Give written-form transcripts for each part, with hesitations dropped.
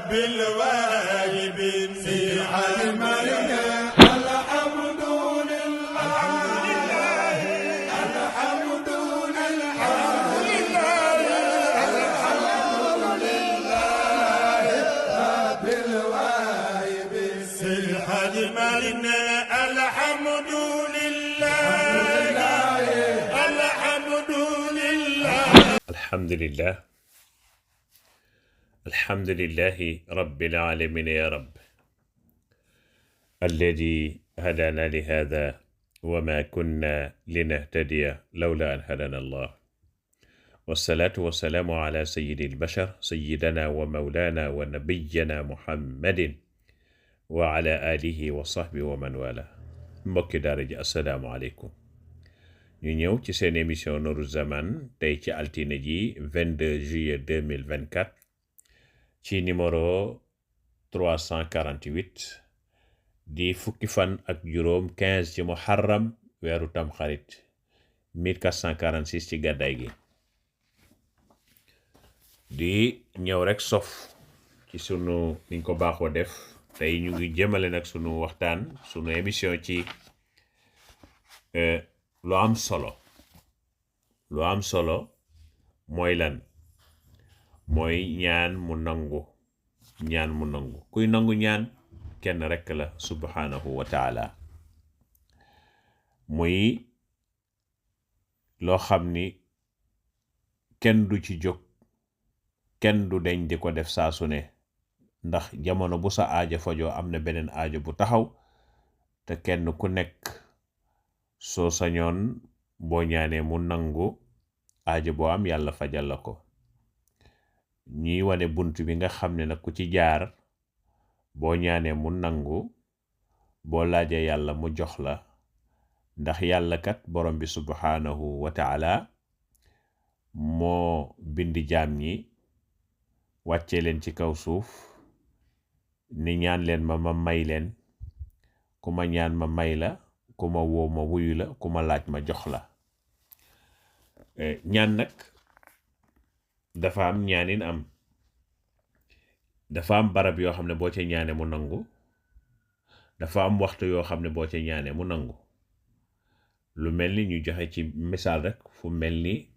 بالواجب في علمنا الحمد لله الحمد لله بالواجب في علمنا الحمد لله الحمد لله الحمد لله الحمد لله رب العالمين يا رب الذي هدانا لهذا وما كنا لنهتدي لولا أن هدانا الله والصلاة والسلام على سيد البشر سيدنا ومولانا ونبينا محمد وعلى آله وصحبه ومن والاه mbokki daara ji asalaamaaleykum ñu ñëw ci seen émission Nourou Zaman tey ci altine ji 22 juillet 2024 ci numéro 348 di fukki fan ak juróom 15 ci muharram weeru tamxarit 1446 ci gàddaay gi di ñëw rek sof ci sunu niñ ko baaxoo def tey ñu ngi jëmale nag sunu waxtaan sunu émission ci lu am solo mooy lan mooy ñaan mu nangu kuy nangu ñaan kenn rekk la subhanahu wa taala muy loo xam ni kenn du ci jóg kenn du deñ di ko def saa su ne ndax jamono bu sa aajo fajoo am na beneen aajo bu taxaw te kenn ku nekk soo sañoon boo ñaanee mu nangu aajo boo am yàlla fajal la ko ñuy wane bunt bi nga xam ne nag ku ci jaar boo ñaanee mu nangu boo laajee yàlla mu jox la ndax yàlla kat borom bi subhanahu wa taala moo bindi jaam ñi wàccee leen ci kaw suuf ni ñaan leen ma may leen ku ma ñaan ma may la ku ma woo ma wuyu la ku ma laaj ma jox la ñaan nag dafa am ñaanin am dafa am barab yoo xam ne boo ca ñaane mu nangu dafa am waxtu yoo xam ne boo ca ñaane mu nangu lu mel ni ñu joxe ci misaal rek fu mel ni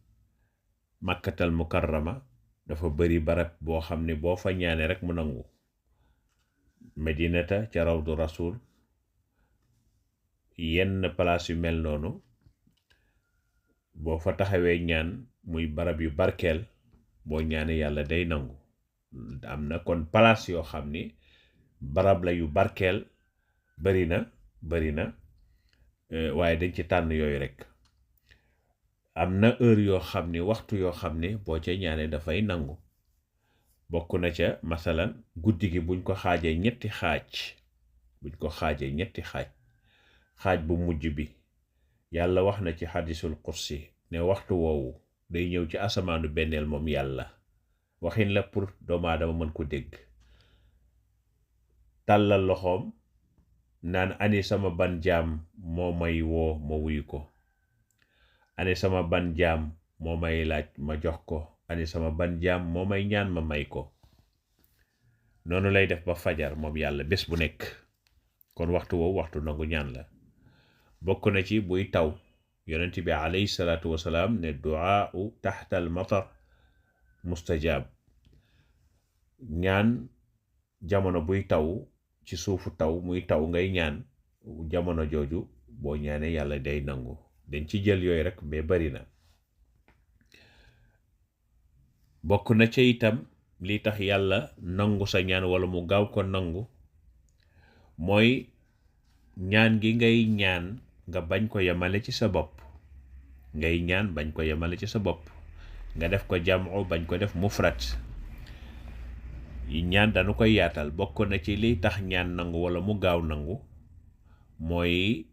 makkatal mukarrama dafa bari barab boo xam ne boo fa ñaane rek mu nangu medinata ca rawdu rasul yenn place yu mel noonu boo fa taxawee ñaan muy barab yu barkeel boo ñaane yàlla day nangu am na kon place yoo xam ni barab la yu barkeel bari na waaye dañ ci tànn yooyu rek am na heure yoo xam ni waxtu yoo xam ni boo ca ñaane dafay nangu bokk na ca masalan guddi gi buñ ko xaajee ñetti xaaj bu mujj bi yàlla wax na ci xadisul qudsi ne waxtu woowu day ñëw ci asamaanu benneel moom yàlla waxin la pour doomu aadama mën ko dégg tàllal loxoom naan ani sama ban jaam moo may woo ma wuyu ko ani sama ban jaam moo may laaj ma jox ko ani sama ban jaam moo may ñaan ma may ko noonu lay def ba fajar moom yàlla bés bu nekk kon waxtu woowu waxtu nangu ñaan la bokk na ci buy taw yonent bi alayhi salaatu wasalaam ne du'aa'u taxta al matar mustajaab ñaan jamono buy taw ci suufu taw muy taw ngay ñaan jamono jooju boo ñaanee yàlla day nangu dañ ci jël yooyu rek mais bari na bokk na ca itam li tax yàlla nangu sa ñaan wala mu gaaw ko nangu mooy ñaan gi ngay ñaan nga bañ ko yemale ci sa bopp nga def ko jamu bañ ko def mufrat yi ñaan dañu koy yaatal bokk na ci li tax ñaan nangu wala mu gaaw nangu mooy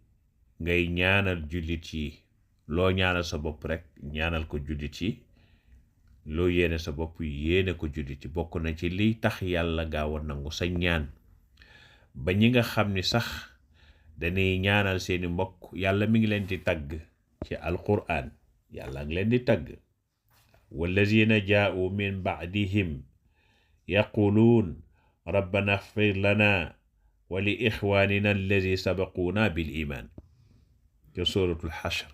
ngay ñaanal jullit yi loo ñaanal sa bopp rek ñaanal ko jullit yi loo yéene sa bopp yéene ko jullit yi bokk na ci liy tax yàlla gaaw a nangu sa ñaan ba ñi nga xam ni sax dañuy ñaanal seeni mbokk yàlla mi ngi leen di tagg ci alquran yàlla ngi leen di tagg wallazina jaa'u min ba'dihim yaquluun rabbana ighfir lana wa li ixwanina allazi sabaquna bil iman ci suratul hashr.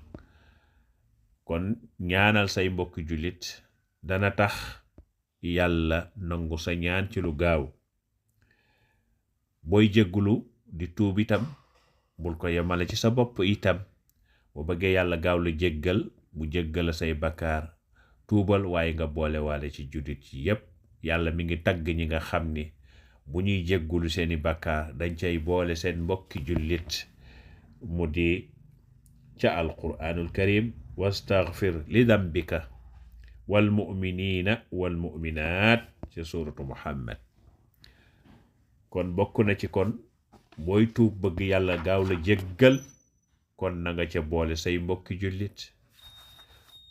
kon ñaanal say mbokki jullit dana tax yàlla nangu sa ñaan ci lu gaaw. booy jéggulu di tuub itam bul ko yemale ci sa bopp itam. boo bëggee yàlla gaaw la jéggal mu jéggal say bakkaar tuubal waaye nga boole waale ci jullit yépp. yàlla mi ngi tagg ñi nga xam ni bu ñuy jéggulu seeni bakkaar dañ cay boole seen mbokki jullit mu di ca alquraanul karim wastaghfir li dambika wal mu'minina wal mu'minaat ci suuratu muhammad. kon bokk na ci kon booy tuub bëgg yàlla gaaw la jéggal kon na nga ca boole say mbokki jullit.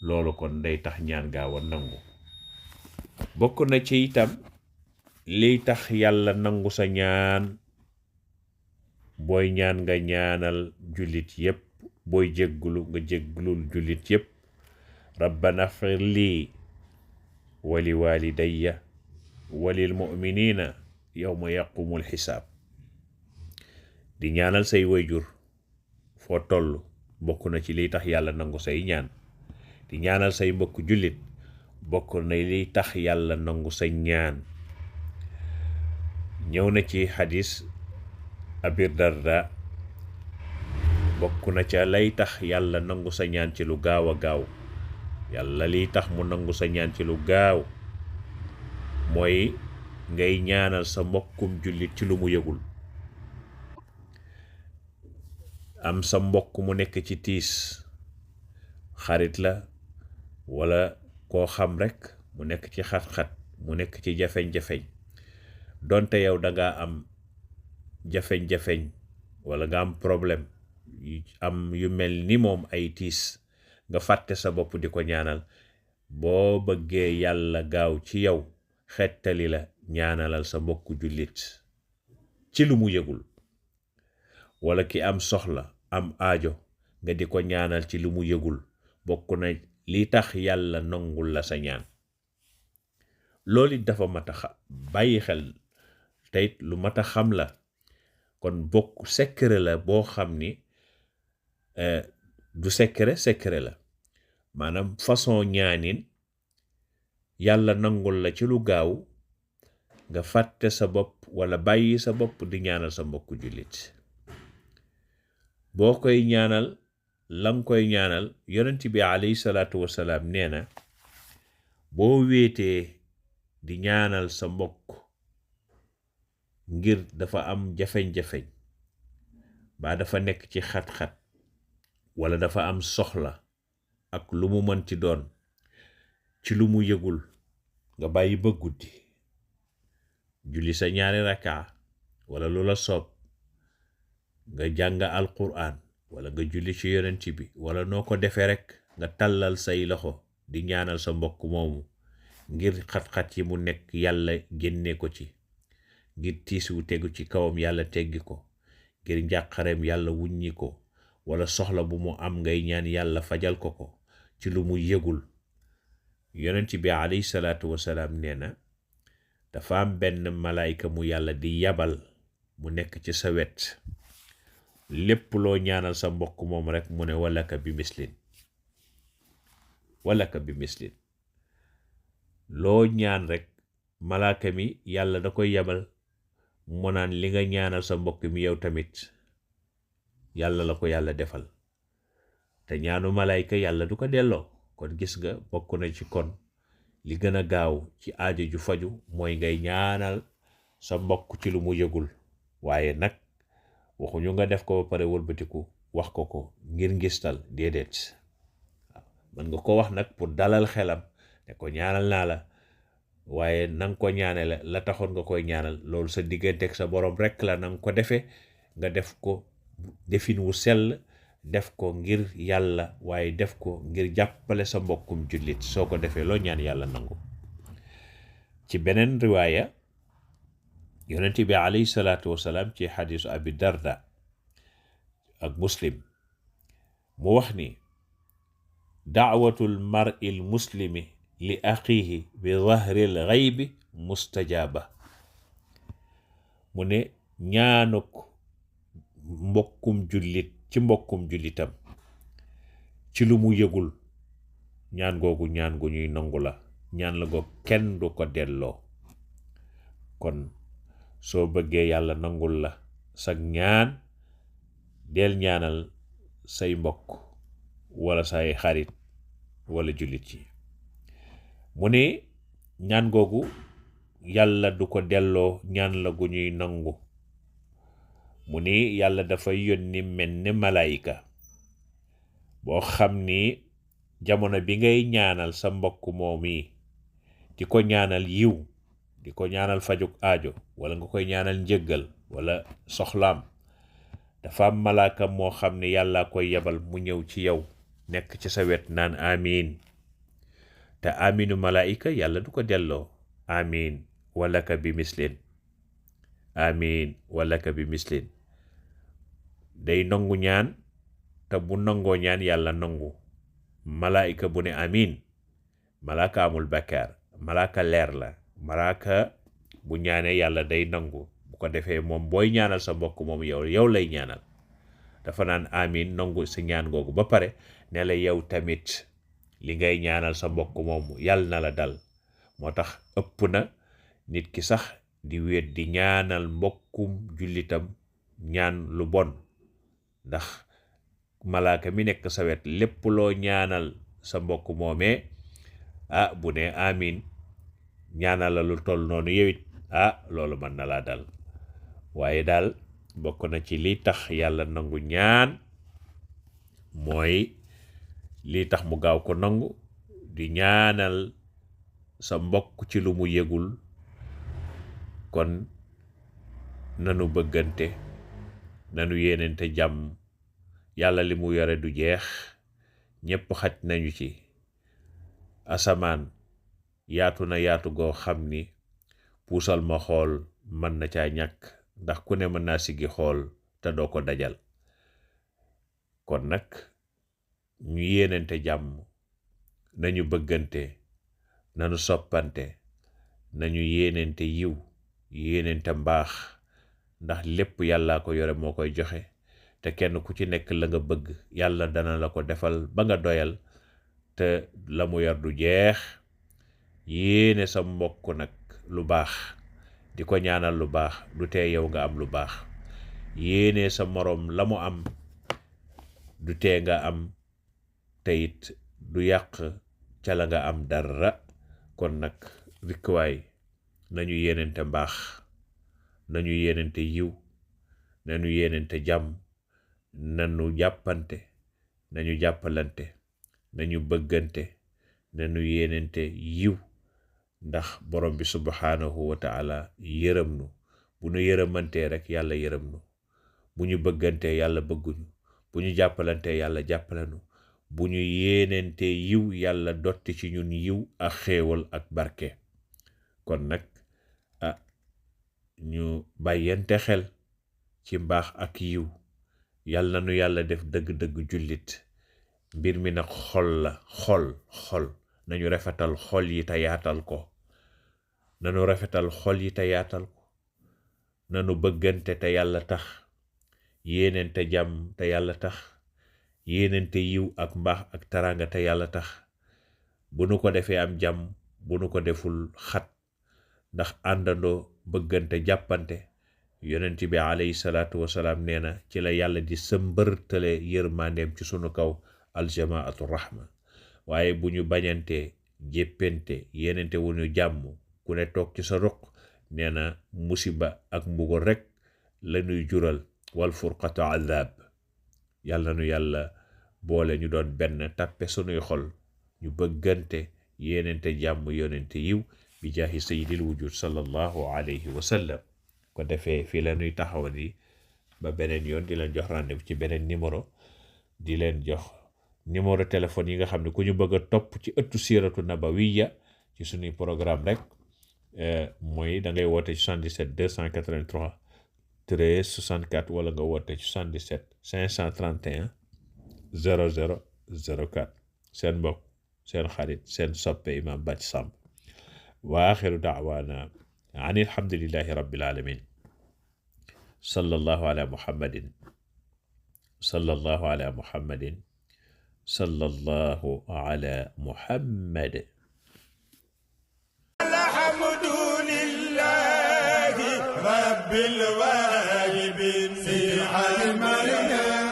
loolu kon day tax ñaan gaaw a nangu. bokk na ci itam liy tax yàlla nangu sa ñaan booy ñaan nga ñaanal jullit yépp. booy jéggulu nga jégglul jullit yépp. rabbana ighfir lii wa li walidayya wa lil mu'minina yawma yaqumul xisaab. di ñaanal say wayjur foo toll bokk na ci liy tax yàlla nangu say ñaan. di ñaanal say mbokk jullit bokk na liy tax yàlla nangu sa ñaan. ñëw na ci xadis Abi Darda bokk na ca lay tax yàlla nangu sa ñaan ci lu gaaw a gaaw. yàlla liy tax mu nangu sa ñaan ci lu gaaw mooy ngay ñaanal sa mbokkum jullit ci lu mu yëgul. am sa mbokk mu nekk ci tiis, xarit la wala koo xam rekk mu nekk ci xat-xat, mu nekk ci jafeñ-jafeñ. donte yow danga am jafeñ-jafeñ wala nga am problème am yu mel ni moom ay tiis, nga fàtte sa bopp di ko ñaanal. boo bëggee yàlla gaaw ci yow xettali la, ñaanalal sa mbokku jullit ci lu mu yëgul. wala ki am soxla, am aajo, nga di ko ñaanal ci lu mu yëgul. bokk na li tax yàlla nangul la sa ñaan. loolu dafa mat a bàyyi xel teyit lu mat a xam la. kon bokk secret la boo xam ni du secret la. maanaam façon ñaanin yàlla nangul la ci lu gaaw nga fàtte sa bopp wala bàyyi sa bopp di ñaanal sa mbokku jullit. boo koy ñaanal lang koy ñaanal yonent bi alayhi salaatu wasalaam nee na boo wéetee di ñaanal sa mbokk ngir dafa am jafeñ-jafeñ ba dafa nekk ci xat-xat wala dafa am soxla ak lu mu mën ci doon ci lu mu yëgul, nga bàyyi ba guddi julli sa ñaari rakaa wala lu la soob, nga jàng alquran wala nga julli ci yonent bi wala noo ko defee rek nga tàllal say loxo di ñaanal sa mbokk moomu ngir xat-xat yi mu nekk yàlla génne ko ci, ngir tiis wu tegu ci kawam yàlla teggi ko, ngir njàqareem yàlla wuññi ko, wala soxla bu mu am ngay ñaan yàlla fajal ko ko ci lu mu yëgul. yonent bi alayhi salaatu wasalaam nee na dafa am benn malaayka mu yàlla di yabal mu nekk ci sa wet. lépp loo ñaanal sa mbokk moom rek mu ne walaka bi mislin, walaka bi mislin. loo ñaan rek malaaka mi yàlla da koy yabal mu naan li nga ñaanal sa mbokk mi yow tamit yàlla la ko yàlla defal. te ñaanu malaayka yàlla du ko delloo. kon gis nga bokk na ci kon li gën a gaaw ci aajo ju faju mooy ngay ñaanal sa mbokk ci lu mu yëgul. waaye nag waxuñu nga def ko ba pare wëlbatiku wax ko ko ngir ngistal, déedéet. waaw mën nga ko wax nag pour dalal xelam ne ko ñaanal naa la, waaye nanga ko ñaanale la taxoon nga koy ñaanal loolu sa digganteeg sa borom rek la. nanga ko defee nga def ko defin wu sell, def ko ngir yàlla, waaye def ko ngir jàppale sa mbokkum jullit. soo ko defee loo ñaan yàlla nangu. ci beneen riwaaya yonent bi alayhi salaatu wasalaam ci xadiisu Abi Darda ak Muslim mu wax ni da'watul mar'il muslimi li axiihi bi zahril ghaybi mustajaaba. mu ne ñaanuk mbokkum jullit ci mbokkum jullitam ci lu mu yëgul ñaan googu ñaan gu ñuy nangu la, ñaan la goog kenn du ko delloo. kon soo bëggee yàlla nangul la sag ñaan, del ñaanal say mbokk wala say xarit wala jullit yi. mu ne ñaan googu yàlla du ko delloo, ñaan la gu ñuy nangu. mu ni yàlla dafay yónni mel ni malaayika boo xam ni jamono bi ngay ñaanal sa mbokk moom yi di ko ñaanal yiw, di ko ñaanal fajuk aajo, wala nga koy ñaanal njëggal wala soxlaam, dafa am malaaka moo xam ne yàlla koy yebal mu ñëw ci yow nekk ci sa wet naan amiin. te aminu malaayika yàlla du ko delloo. amiin walaka bi mislin, amiin walaka bi mislin. day nangu ñaan, te bu nangoo ñaan yàlla nangu. malaayika bu ne amiin, malaaka amul bakkaar, malaaka leer la. malaaka bu ñaanee yàlla day nangu. bu ko defee moom booy ñaanal sa mbokk moom yow lay ñaanal. dafa naan amiin nangu si ñaan googu ba pare ne la yow tamit li ngay ñaanal sa mbokk moomu yàlla na la dal. moo tax ëpp na nit ki sax di wéet di ñaanal mbokkum jullitam ñaan lu bon, ndax malaaka mi nekk sa wet lépp loo ñaanal sa mbokk moomee bu ne amiin ñaanal la lu toll noonu yewit loolu mën na laa dal. waaye daal bokk na ci li tax yàlla nangu ñaan mooy li tax mu gaaw ko nangu di ñaanal sa mbokk ci lu mu yëgul. kon nanu bëggante, nanu yéenente jàmm. yàlla li mu yore du jeex, ñépp xaj nañu ci. asamaan yaatu na yaatu goo xam ni puusal ma xool mën na caa ñàkk, ndax ku ne mën naa siggi xool te doo ko dajal. kon nag ñu yéenente jàmm, nañu bëggante, nanu soppante, nañu yéenente yiw, yéenente mbaax, ndax lépp yàllaa ko yore moo koy joxe. te kenn ku ci nekk la nga bëgg yàlla dana la ko defal ba nga doyal, te la mu yor du jeex. yéene sa mbokk nag lu baax, di ko ñaanal lu baax, du tee yow nga am lu baax. yéene sa moroom la mu am, du tee nga am, te it du yàq ca la nga am dara. kon nag rikkuwaay nañu yéenente mbaax, nañu yéenente yiw, nañu yéenente jàmm, nañu jàppante, nañu jàppalante, nañu bëggante, nañu yéenente yiw, ndax borom bi subhanahu wa taala yërëm nu. bu ñu yërëmantee rek yàlla yërëm nu. bu ñu bëggantee yàlla bëgguñu. bu ñu jàppalantee yàlla jàppalanu. bu ñu yéenente yiw yàlla dotti ci ñun yiw ak xéewal ak barke. kon nag ñu bàyyente xel ci mbaax ak yiw. yàlla nu yàlla def dëgg-dëgg jullit. mbir mi nag xol la, xol nañu rafetal xol yi te yaatal ko. nanu rafetal xol yi te yaatal ko. nanu bëggante te yàlla tax. yéenente jàmm te yàlla tax. yéenente yiw ak mbaax ak taraanga te yàlla tax. bu nu ko defee am jàmm, bu nu ko deful xat. ndax àndandoo bëggante jàppante yonent bi alayhi salaatu wasalaam nee na ci la yàlla di sëmbërtale yërmandeem ci sunu kaw, aljamaatu rahma. waaye bu ñu bañante jéppente yéenente wu ñu jàmm, ku ne toog ci sa ruq, nee na musiba ak mbugal rek la ñuy jural. wal furqatu azab. yàlla nu yàlla boole ñu doon benn, tàppe sunuy xol, ñu bëggante yéenente jàmm, yonente yiw, bi jaahi sayyidil wujud sallallahu alayhi wa sallam. ko defee fii la ñuy taxawani ba beneen yoon, di leen jox rendez-vous ci beneen numéro. di leen jox numéro téléphone yi nga xam ne ku ñu bëgg a topp ci ëttu siiratu nabawiya ci suñuy programme rek mooy da ngay woote ci 77 283 13 64 wala nga woote ci 77 531 00 04. seen mbokk, seen xarit, seen soppe Imam Bathie Samb. wa axiru daawaana an alhamdulillahi rabbil alamin. sallallahu ala muhammadin sallallahu ala muhammadin sallallahu ala muhammad. alhamdulillahi rabbil wahibin si almalina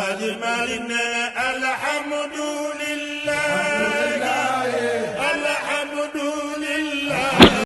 Alhamdulillah